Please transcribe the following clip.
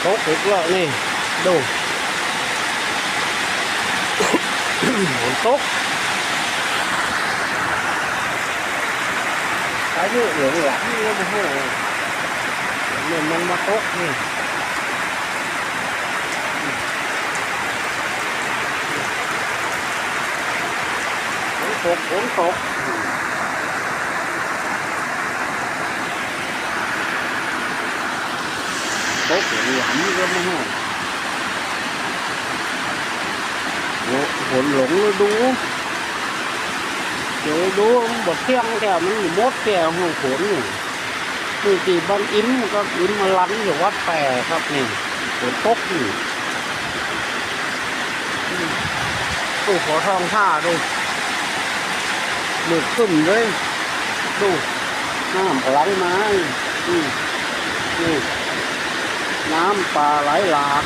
ຕົກອີກແລ້ວນີ້ ດູ ຝົນຕົກ ພາຍຸຫຼວງຫຼາຍ ແລ້ວບໍ່ຮູ້ ເລີ່ມລົງມາຕົກນີ້ ຝົນຕົກ ຝົນຕົກ. ຕົກຫຼວງຫຼາຍ ມັນກໍບໍ່ຮອດ ໂອ້ ຝົນຫຼົງລະດູ ເຈີດູ ມັນບໍ່ທ່ຽງແທ້ ມັນບໍ່ໝົດແທ້ ຫ້ອງຝົນນີ້ ນີ້ທີ່ບ້ານອິມກັບອິມມະລັນ ຢູ່ວັດແປຄັບນີ້ ຝົນຕົກນີ້ ດູ ຂໍທ້ອງຟ້າດູ ມືດຄຶ້ມເລີຍ ດູ ນ້ຳກຳລັງມາ ນີ້ ນີ້ ນ້ຳປ່າໄຫຼຫຼາກ